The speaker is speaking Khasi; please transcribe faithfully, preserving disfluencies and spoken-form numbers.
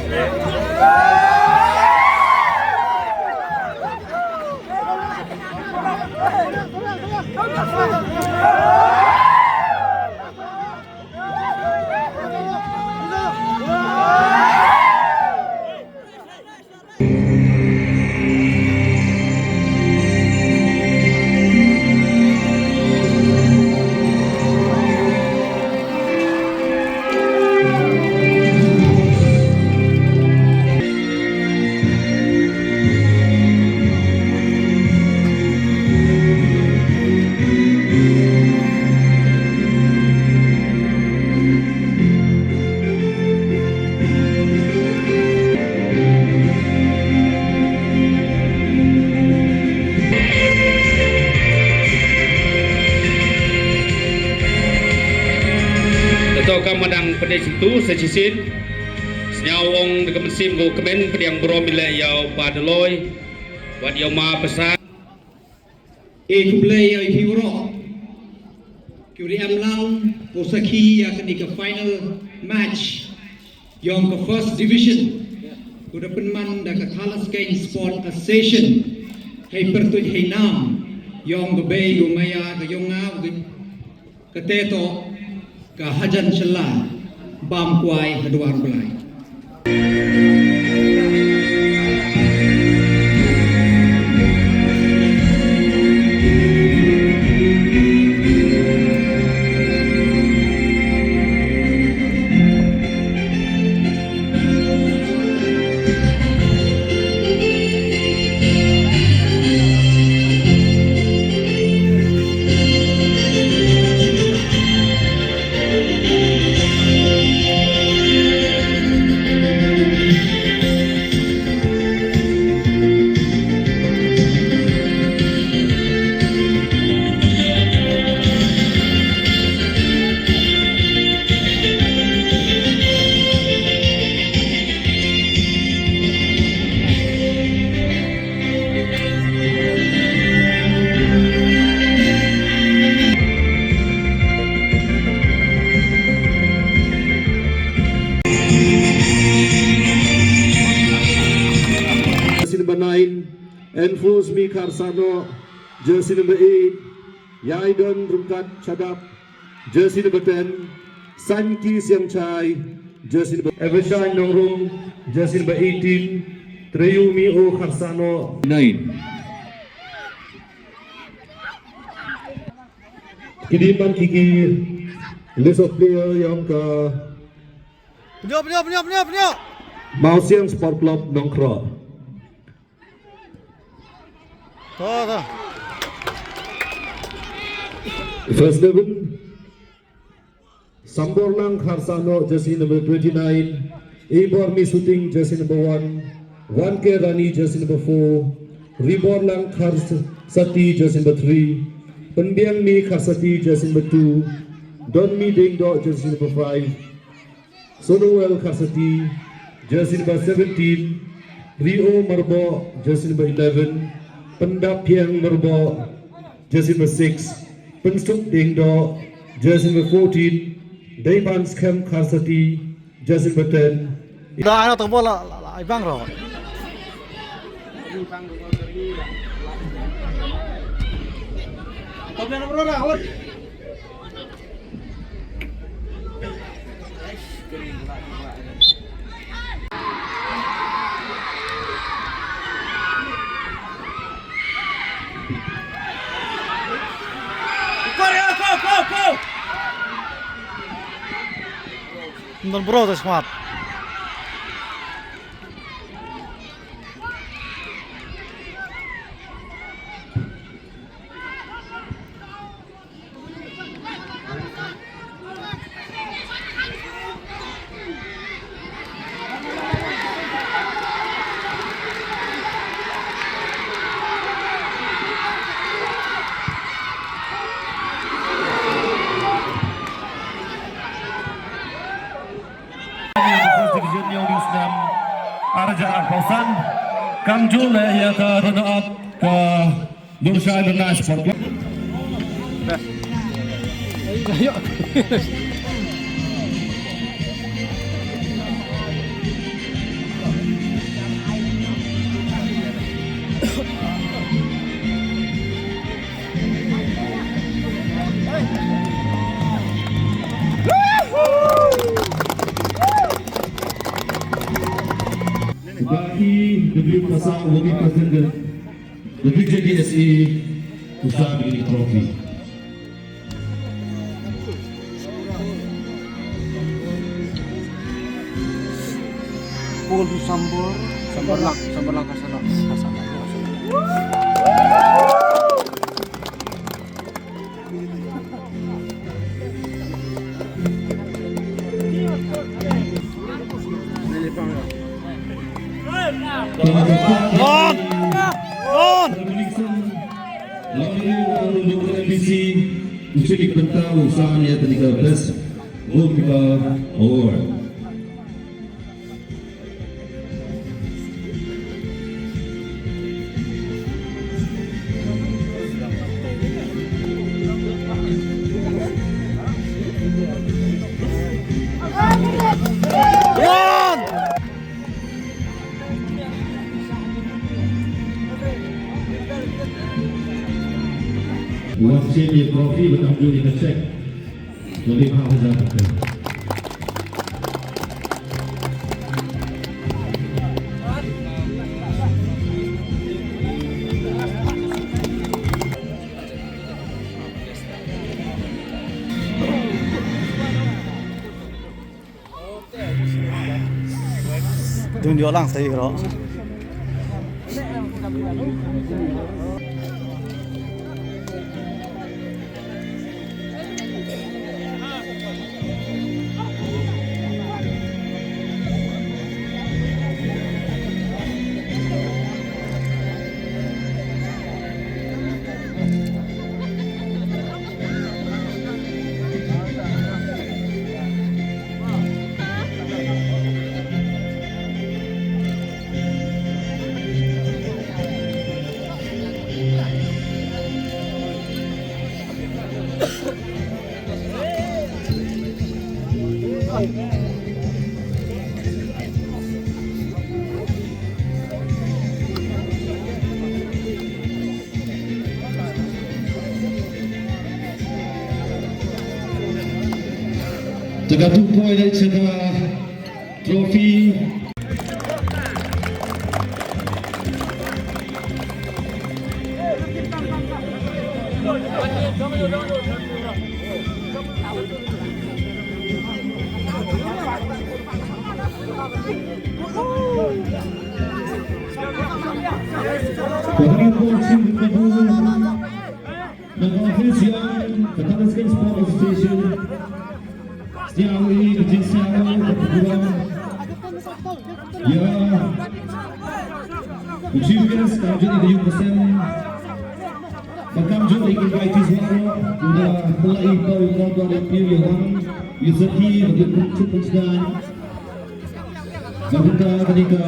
Te to kam ma dang pynïaid sngewthuh sa shisien. Sñiaw ong da ka mynsiem ka kmen pdiang burom ïa u Pa Daloi. Wat ïa u ma pasa. E khublei ïa phi baroh kiwa da em lang u sakhi ïa kane ka final match yong ka first division, u da pynman da ka Thadlaskein Sport Association. Hei pyrtuid hei nam yong ka bei u maya ka yong nga, u ka Ka te to ka hajan shala bam kwai ha dwar Blai. Jersey number nine, Enforce Me Kharsano, jersey number eight, Yaidon Rungkat Chadap, jersey number ten, Sanki Siangchai, jersey number Evershine Nongrum, jersey number eighteen, Treyumi O Kharsano, nine. Ki dei ban ki ki list of player yong ka Pynïoh, pynïoh, pynïoh, pynïoh, pynïoh. Mawsiang Sport Club Nongkhroh. To, to. First eleven. Samborlang Kharsano, jersey number twenty-nine. Ibormi Suting, jersey number one. Wanke Rani, jersey number four. Riborlang Kharsati, jersey number three. Pynbiangmi Kharsati, jersey number two. Donmi Dengdo, jersey number five. Sonuel Kharsati, jersey number seventeen. Rio Marbo, jersey number eleven. Pyndap Piang Marbo, jersey number six. Pynsuk Dengdo, jersey number fourteen. Deiban Skhem Kharsati, jersey number ten. Da ano tang bola la, la, la, ibang ro. Don bro, das mat. First Division ïa u snem ar hajar arphew san. Kamjooh leh ïa ka runner up ka Nurshah International Sport Club. Bah E W Passah, Working President, W J D S A, u sam ïa kane ka trophy. Paul Sambor, Samborlang, Samborlang Kharsalang, Kharsalang. On! On! Local M B C, u Chili Penta, u sam ïa kane ka Best Goalkeeper Award. Wan shim ïa ka trophy bad kamjooh ïa ka cheque. Twenty five thousand. Dun ïoh lang sa ïoh. Te katto poi leit sha ka trophy. Ka dang ïa poi sha ka bul. Na ka office ïa ka Thadlaskun Sports Association. Sñiaw ïa ka jingsñiaw ka program. Ïa u chief guest, kamjooh ïa ka youth present. Bad kamjooh ïa ki invitees baroh. Kumta pynlait ïa u Kong Dor ïa phi ïa wan ïa sakhi bad ïa pynshong pynshngaiñ. Bad kumta kane ka